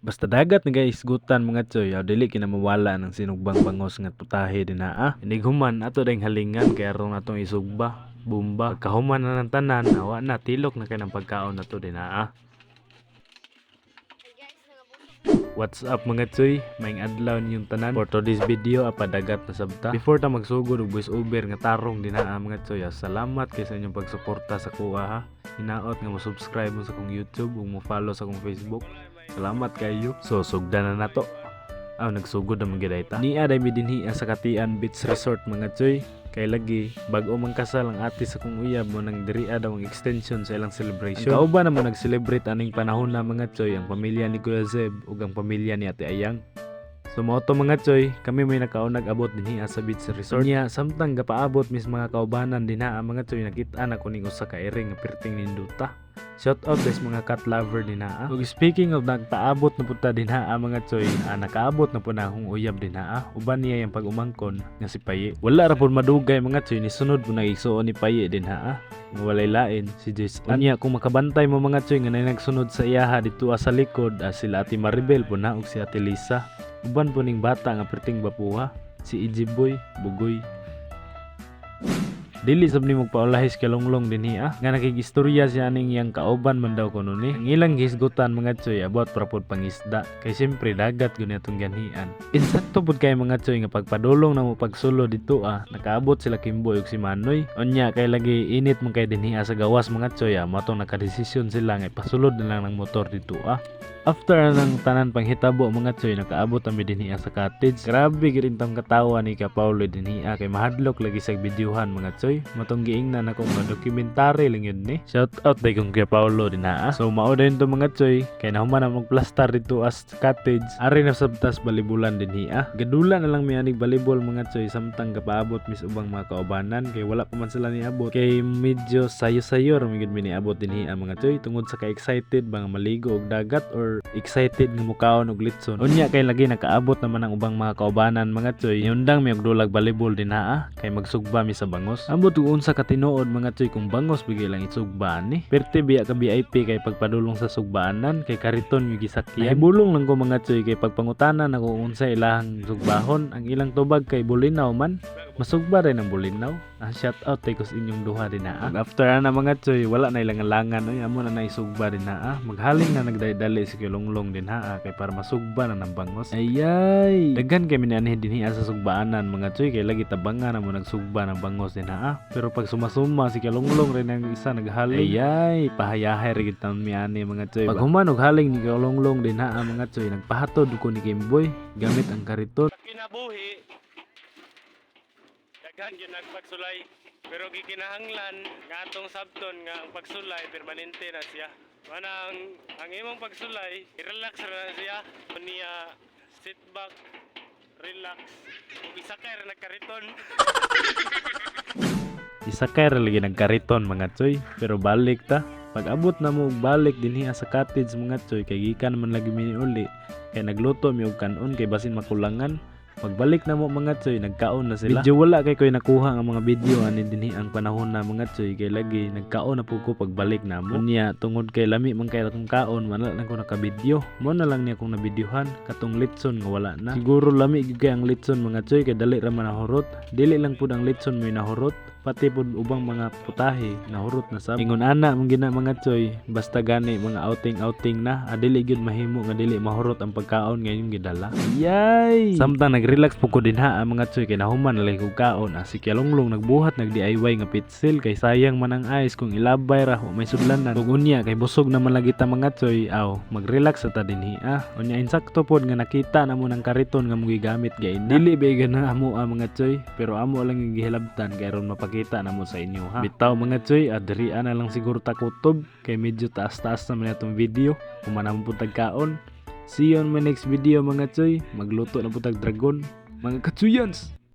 Basta dagat nga hisgutan, mga choy, aw dili kina mawala ng sinugbang bangos nga putahe dinha. Inighuman ato dayong halingan kay aron atong isugba. Bumba. Pagkahuman na ng tanan, awa na, tilok na kay ng pagkaon nato dinha. What's up, mga choy? Maayong adlaw ninyong tanan. For today's video, padagat na sab ta. Before ta magsugod og voice over nga tarong dinha, mga choy, salamat kay sa inyong pagsuporta sa akoa ha. Hinaot nga mo subscribe mo sa akong YouTube ug mo follow sa akong Facebook. Salamat kayo. So sugdan na nato. Aw, nagsugod na man gyud ta. Nia day mi dinhi sa Katian Beach Resort, mga choy. Kay lagi bag-o man kasal ang ate sa kong uyab mo nang diri daw ang extension sa ilang celebration. Ang kauban namo nag-celebrate aning panahon na, mga choy, ang pamilya ni Kuya Zeb ug ang pamilya ni Ate Ayang. So mao to, mga choy, kami may nakaunag abot dinhi sa beach resort. Niya samtang gapaabot mis mga kaubanan dinha, mga choy, nakita na ko ning usa ka iring nga perting ninduta. Shout out guys, mga cat lover dinha. Ug speaking of nagpaabot na pud ta dinha, mga choy, nakaabot na pud na akong uyab dinha. Uban niya yung pag-umangkon nga si Paye. Wala ra pud madugay, mga choy, ni sunod pud nag-igsuon ni Paye dinha. Nga walay lain si Joyce. Unya kung makabantay mo, mga choy, nga nay nagsunod sa iyaha dito sa likod, sila Ate Maribel po na ug si Ate Lisa. Uban po ning bata nga perting bapuha, si Egypt Boy, Bugoy. Dili sab ni magpaulahis kay Longlong dinhi. Nga nakigistorya siya aning iyang kauban man daw kuno ni. Ang ilang gihisgutan, mga choy, about pra pod pangisda. Kay siyempre dagat gyud atong ganhian. Insakto pud kay, mga choy, nga pagpadulong na mo pagsulo dito nakaabot sila Kimboy ug si Manoy. Unya kay lagi init man kay dinhi sa gawas, mga choy, mao tong nakadesisyon sila nga ipasulod na lang ng motor dito. After ng tanan panghitabo, mga choy, nakaabot kami dinhi sa cottage. Grabe gid intang katawa ni ka Paulo dinhi kay mahadlok lagi sa videohan, mga choy. Matong giingnan ako nga dokumentary lang yun ni. Shout out day kong Kuya Paulo dinha. So mao dayon to, mga choy, kay nahuman na magplastar dito as cottage. Ari na sab tas balibulan dinhi. Gadula na lang mi anig balibol, mga choy, samtang gapaabot mis ubang mga kaubanan kay wala pa man sila niabot. Kay medyo sayo-sayo ra man gyud mi niabot dinhi, mga choy, tungod sa ka-excited ba nga maligo og dagat or excited nga mukaon og litson. Unya kay lagi nakaabot naman ang ubang mga kaubanan, mga choy. Niundang mi og dulag balibol dinha kay magsugba mi sa bangos. Ambot ug unsa ka tinuod, mga choy, kung bangos bigay lang isugba ni. Perti biya ka VIP kay pagpadulong sa sugbaanan kay kariton yung gisakyan. Nahibulong lang ko, mga choy, kay pagpangutana nako kung unsa ilahang sugbahon, ang ilang tubag kay bulinaw man. Masugba rin ang bulinaw. Shout out tay kus inyong duha dinha. After ana, mga choy, wala na ilang alangan oy, amo na naisugba dinha. Maghaling na nagdali-dali si Kilonglong dinha kay para masugba na ng bangos. Ayay! Daghan kay minanhi dinhi sa sugbaanan, mga choy, kay lagi tabangan na mo nagsugba ng bangos dinha. Pero pag sumasuma si Kilonglong rin ang isa naghaling. Ayay, pahayahay ra gid taon mi ani, mga choy. Pag human og haling ni Kilonglong dinha, mga choy, nagpahatod ko ni Kimboy gamit ang kariton. Kinabuhi, daghan gyud nagpagsulay, pero gikinahanglan nga atong sabton nga ang pagsulay permanente na siya. Manang ang imong pagsulay, i-relax ra na siya. Niya sit back, relax, ug isakay ra nagkariton. Isakay ra lagi nagkariton, mga choy, pero balik ta. Pag abot na mo og balik dinhi sa cottage, mga choy, kay gikan man lagi mi uli kay nagluto mi og kanon kay basin makulangan. Pagbalik na mo, mga choy, nagkaon na sila. Medyo wala kay ko'y nakuha ang mga video ani dinhi ang panahon na, mga choy, kay lagi nagkaon na po ko pagbalik na mo. Unya tungod kay lami man kay akong kaon, wala lang ko nakabidyo. Mo na lang niya akong nabidyohan katong litson nga wala na. Siguro lami gyud kay ang litson, mga choy, kay dali ra man nahurot. Dili lang pud ang litson may nahurot, pati pud ubang mga putahe nahurot na sab. Ingon ana man gina, mga choy, basta gani mga outing outing na, dili gyud mahimo nga dili mahurot ang pagkaon nga inyong gidala. Yay! Samtang nag-relax po ko dinha, mga choy, kay nahuman na lagi kog kaon, si Kyalonglong nagbuhat nag DIY nga pitsil kay sayang man ang ice kung ilabay ra o may sudlanan. Ug unya kay busog naman lagi ta, mga choy, aw mag-relax sa ta dinhi. Unya insakto pod nga nakita na mo ng kariton nga mo gigamit gay na. Dili ba na amo, mga choy, pero amo lang yung gihilabtan kay aron mapakita na mo sa inyo ha. Bitaw, mga choy, adri na lang siguro ta kutob kay medyo taas-taas naman atong video. Human na mo pud tag kaon. See you on my next video, mga choy. Magluto na pud tag dragon. Mga katsuyans!